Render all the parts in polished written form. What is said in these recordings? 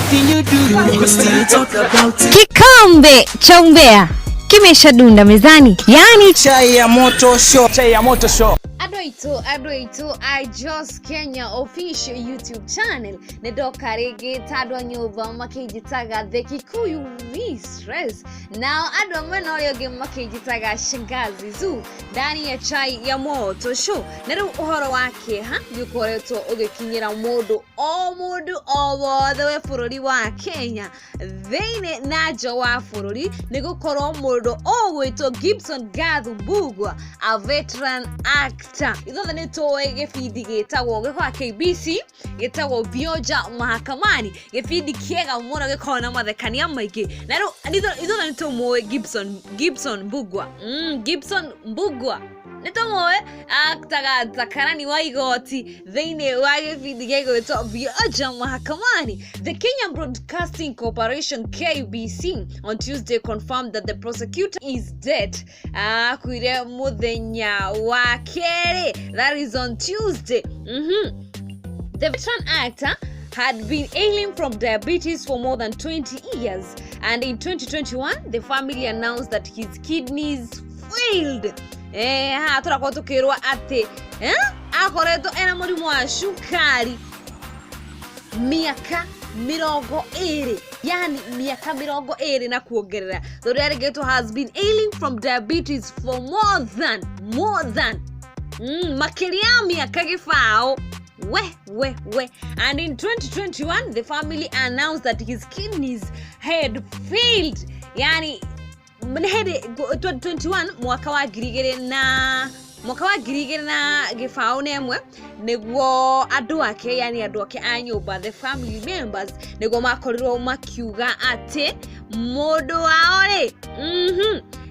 Anything you do, we still talk about it. Kikombe cha umbea kimeshadunda mezani, yaani Chai ya moto show. Chai ya moto show. Andũ aitũ, andũ aitũ a Jos Kenya official YouTube channel, nĩ ndoka rĩngĩ ta andũ a nyũmba makĩnjĩtaga The Kikuyu Mistress, nao andũ a mwena ũrĩa ũngĩ makĩnjĩtaga Shangazi Zoo ndani ya Chai ya Moto Show. Na rĩu ũhoro wa kĩeha nĩ ũkoretwo ũgĩkinyĩra mũndũ o mũndũ o wothe we bũrũri wa Kenya, thĩinĩ na nja wa bũrũri, nĩ gũkorwo mũndũ ũgwĩtwo Gibson Gathu Mbugua, a veteran actor. Ithuothe nĩ tũĩ gĩbindi gĩtagwo gĩkoragwo KBC, gĩtagwo Vioja Mahakamani, gĩbindi kĩega mũno gĩkoragwo na mathekania maingĩ. Na rĩu ithuothe nĩ tũmũĩ Gibson Mbugua, Gibson Mbugua nĩ tũmũĩ aktaga ta karani wa igoti thĩinĩ wa gĩbindi gĩgwĩtwo Vioja Mahakamani. The Kenya Broadcasting Corporation, KBC, on Tuesday confirmed that the prosecutor is dead. Akuire mũthenya wa kerĩ, that is on Tuesday. The veteran actor had been ailing from diabetes for more than 20 years, and in 2021, the family announced that his kidneys failed. Haha tũrakorwo tũkĩrwo atĩ akoretwo ena mũrimũ wa cukari mĩaka 20, yani mĩaka 20 na kuongerera. Tondũ yarĩgĩtwo has been ailing from diabetes for more than makĩria ya mĩaka 20. We we we, and in 2021 the family announced that his kidneys had failed. Yani nĩ hĩndĩ 2021, mwaka wa 2021, nĩguo andũ ake, yani andũ ake a nyũmba, the family members, nĩguo makorirwo makiuga atĩ mũndũ wao rĩ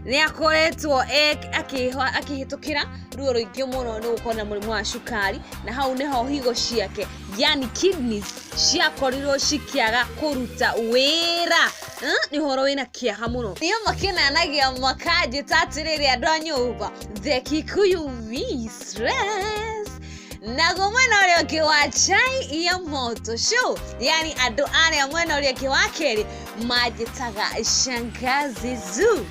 nĩ akoretwo akĩhĩtũkĩra ruo rũingĩ mũno nĩ gũkorwo na mũrimũ wa cukari, na hau nĩho higo ciake, yani kidneys, ciakorirwo cikĩaga kũruta wĩra. Nĩ ũhoro wĩna kĩeha mũno. Nĩo makĩnanagia makanjĩta atĩrĩrĩ, andũ a nyũmba, The Kikuyu Mistress. Naguo mwena ũrĩa ũngĩ wa Chai ya Moto Show, yani andũ arĩa mwena ũrĩa ũngĩ wa kerĩ manjĩtaga Shangazi Zoo.